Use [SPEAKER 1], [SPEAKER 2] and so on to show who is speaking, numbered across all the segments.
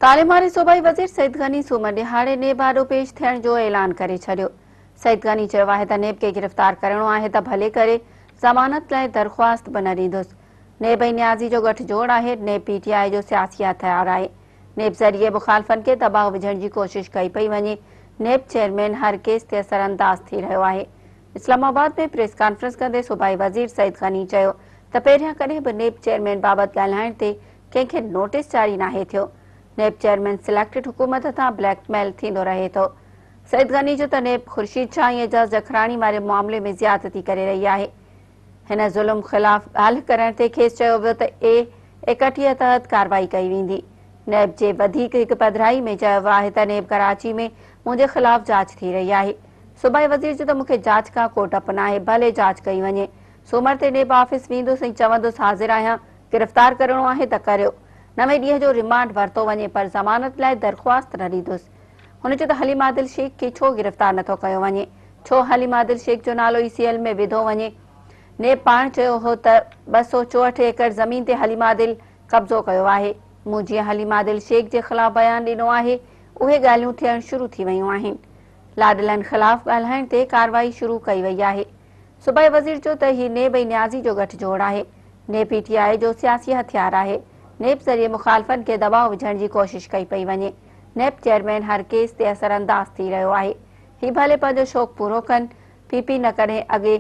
[SPEAKER 1] تعليم واري صوبائي وزير سعيد غني سومر ڏهاڙي نيب آڏو پيش ٿيڻ جو اعلان ڪري ڇڏيو. سعيد غني چيو آهي ته نيب کي گرفتار ڪرڻو آهي ته ڀلي ڪري، ضمانت لاء درخواست به نه ڏيندس. نيب ۽ نيازي جو ڳٺ جوڙ آهي، نيب پي ٽي آء جو سياسي هٿيار آهي. نيب ذريعي مخالفن کي دٻاء وجهڻ جي ڪوشش ڪئي پئي وڃي، نيب چيئرمين هر ڪيس تي اثرانداز ٿي رهيو آهي. اسلام آباد ۾ پريس ڪانفرنس ڪندي صوبائي وزير سعيد غني چيو ته پهريان ڪڏهن به نيب چيئرمين بابت ڳالهائڻ تي ڪنهن کي نوٽيس جاري ناهي ٿيو، نيب چيئرمين سليڪٽڊ حڪومت هٿان بليڪ ميل ٿيندو رهي ٿو. سعيد غني چيو ته نيب خورشيد شاهه ۽ اعجاز جکراڻي واري معاملي ۾ زيادتي ڪري رهي آهي. هن ظلم خلاف ڳالهه ڪرڻ تي کيس چيو ويو ته اي 31 تحت ڪارروائي ڪئي ويندي. نيب جي وڌيڪ هڪ پڌرائي ۾ چيو ويو آهي ته نيب ڪراچي ۾ منهنجي خلاف جاچ ٿي رهي آهي. صوبائي وزير چيو ته مون کي جاچ کان ڪو ڊپ ناهي، ڀلي جاچ ڪئي وڃي. سومر تي نيب آفيس ويندس ۽ چوندس حاضر آهيان، گرفتار ڪرڻو آهي ته ڪريو، 90 ڏينهن جو ريمانڊ ورتو وڃي پر ضمانت لاء درخواست نه ڏيندس. هن چيو ته حليم عادل شيخ کي ڇو گرفتار نٿو ڪيو وڃي، ڇو حليم عادل شيخ جو نالو اي سي ايل ۾ وڌو وڃي، نيب پاڻ چيو هو ته 264 ايڪڙ زمين تي حليم عادل قبضو ڪيو آهي، مون جيئن حليم عادل شيخ جي خلاف بيان ڏنو آهي اهي ڳالهيون ٿيڻ شروع ٿي ويون آهن، لاڏلن خلاف ڳالهائڻ تي ڪارروائي شروع ڪئي وئي آهي. صوبائي وزير چيو ته هي نيب ۽ نيازي جو ڳٺ جوڙ آهي، نيب پي ٽي آء جو سياسي هٿيار آهي، نيب ذريعي مخالفن کي دٻاء وجهڻ جي ڪوشش ڪئي پئي وڃي، نيب چيئرمين هر ڪيس تي اثرانداز ٿي رهيو آهي، هي ڀلي پنهنجو شوق پورو ڪن، پي پي نه ڪڏهن اڳي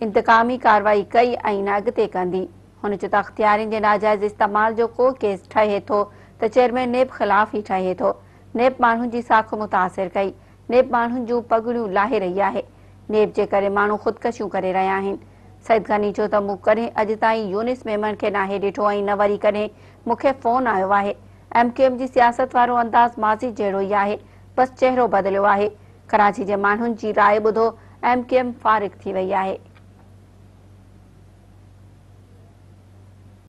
[SPEAKER 1] انتقامي ڪارروائي ڪئي ۽ نه اڳتي ڪندي. هن چيو ته اختيارين جي ناجائز استعمال جو ڪو ڪيس ٺهي ٿو ته چيئرمين نيب خلاف ئي ٺهي ٿو، نيب ماڻهن جي ساک متاثر ڪئي، نيب ماڻهن جون پڳڙيون لاهي رهي آهي، نيب جي ڪري ماڻهو خودڪشيون ڪري رهيا آهن. سعيد غني چيو ته مون ڪڏهن اڄ تائين يونس ميمڻ کي ناهي ڏٺو ۽ نه وري ڪڏهن مون کي فون آيو آهي. ايم ڪيو ايم جي سياست وارو انداز ماضي جهڙو ئي آهي، بس چهرو بدليو آهي. ڪراچي جي ماڻهن جي راء ٻڌو، ايم ڪيو ايم فارغ ٿي وئي آهي.